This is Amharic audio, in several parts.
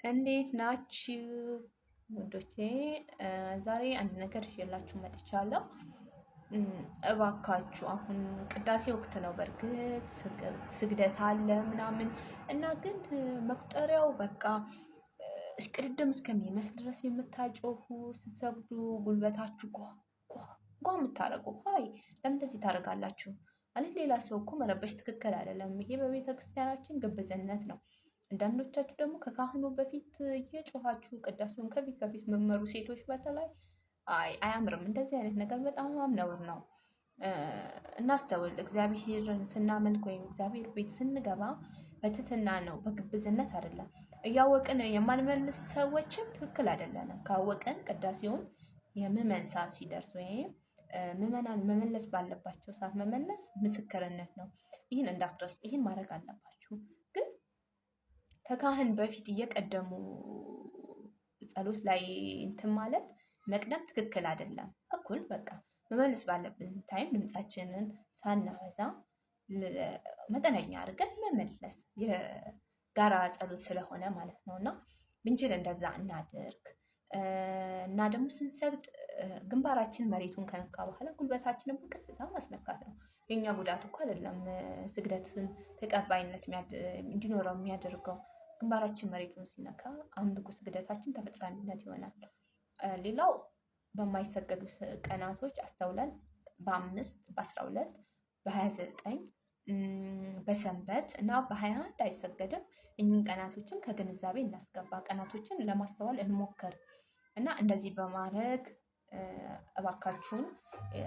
እንዴት ናችሁ ውዶቼ? ዛሬ አንድ ነገር ይዤላችሁ መጥቻለሁ። እባካችሁ አሁን ቅዳሴ ወቅት ነው። በእርግጥ ስግደት አለ ምናምን እና ግን መቁጠሪያው በቃ እሽቅድድም እስከሚመስል ድረስ የምታጮሁ፣ ስትሰግዱ ጉልበታችሁ ጓ ጓ ጓ የምታደርጉ፣ ይ ለምን እንደዚህ ታደርጋላችሁ? ማለት ሌላ ሰው እኮ መረበሽ ትክክል አይደለም። ይሄ በቤተ ክርስቲያናችን ግብዝነት ነው። አንዳንዶቻችሁ ደግሞ ከካህኑ በፊት እየጮኻችሁ ቅዳሴውን ከፊት ከፊት መመሩ ሴቶች በተለይ፣ አይ አያምርም። እንደዚህ አይነት ነገር በጣም ነውር ነው። እናስተውል። እግዚአብሔርን ስናመልክ ወይም እግዚአብሔር ቤት ስንገባ በትህትና ነው፣ በግብዝነት አይደለም። እያወቅን የማንመልስ ሰዎችም ትክክል አይደለንም። ካወቅን ቅዳሴውን የምዕመን ሰዓት ሲደርስ ወይም ምዕመናን መመለስ ባለባቸው ሰዓት መመለስ ምስክርነት ነው። ይህን እንዳትረሱ፣ ይህን ማድረግ አለባችሁ። ግን ከካህን በፊት እየቀደሙ ጸሎት ላይ እንትን ማለት፣ መቅደም ትክክል አይደለም። እኩል በቃ መመለስ ባለብን time ድምፃችንን ሳናበዛ መጠነኛ አድርገን መመለስ፣ የጋራ ጸሎት ስለሆነ ማለት ነው። እና ብንችል እንደዛ እናድርግ። እና ደግሞ ስንሰግድ ግንባራችን መሬቱን ከነካ በኋላ ጉልበታችንን በቀስታ ማስነካት ነው። የኛ ጉዳት እኮ አይደለም ስግደትን ተቀባይነት እንዲኖረው የሚያደርገው። ግንባራችን መሬቱን ሲነካ አምልኮ ስግደታችን ተፈጻሚነት ይሆናል። ሌላው በማይሰገዱ ቀናቶች አስተውለን በ5፣ በ12፣ በ29፣ በሰንበት እና በ21 አይሰገድም። እኚህን ቀናቶችን ከግንዛቤ እናስገባ። ቀናቶችን ለማስተዋል እንሞክር እና እንደዚህ በማድረግ እባካችሁን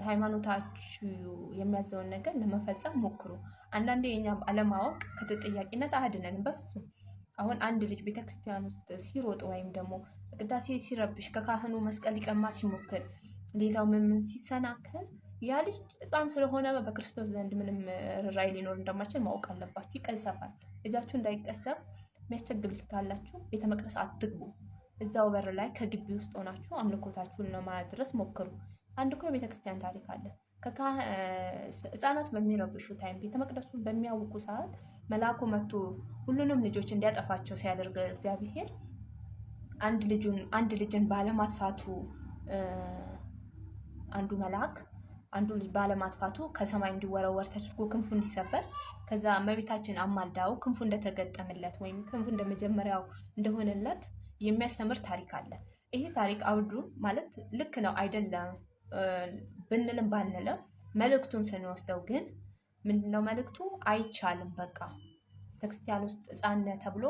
ሃይማኖታችሁ የሚያዘውን ነገር ለመፈጸም ሞክሩ። አንዳንዴ የኛ አለማወቅ ከተጠያቂነት አያድነንም በፍጹም። አሁን አንድ ልጅ ቤተክርስቲያን ውስጥ ሲሮጥ ወይም ደግሞ ቅዳሴ ሲረብሽ፣ ከካህኑ መስቀል ሊቀማ ሲሞክር፣ ሌላው ምምን ሲሰናከል፣ ያ ልጅ ሕፃን ስለሆነ በክርስቶስ ዘንድ ምንም ርኅራኄ ሊኖር እንደማይችል ማወቅ አለባችሁ። ይቀሰፋል። ልጃችሁ እንዳይቀሰፍ፣ የሚያስቸግር ልጅ ካላችሁ ቤተ መቅደስ አትግቡ። እዛው በር ላይ ከግቢ ውስጥ ሆናችሁ አምልኮታችሁን ለማድረስ ሞክሩ። አንድ እኮ የቤተክርስቲያን ታሪክ አለ። ህፃናት በሚረብሹ time፣ ቤተ መቅደሱን በሚያውኩ ሰዓት መልአኩ መጥቶ ሁሉንም ልጆች እንዲያጠፋቸው ሲያደርግ፣ እግዚአብሔር አንድ ልጅን ባለማጥፋቱ፣ አንዱ መልአክ አንዱ ልጅ ባለማጥፋቱ ከሰማይ እንዲወረወር ተደርጎ ክንፉ እንዲሰበር፣ ከዛ እመቤታችን አማልዳው ክንፉ እንደተገጠመለት ወይም ክንፉ እንደመጀመሪያው እንደሆነለት የሚያስተምር ታሪክ አለ። ይሄ ታሪክ አውዱ ማለት ልክ ነው አይደለም ብንልም ባንልም መልእክቱን ስንወስደው ግን ምንድነው መልእክቱ? አይቻልም። በቃ ቤተክርስቲያን ውስጥ ሕፃን ተብሎ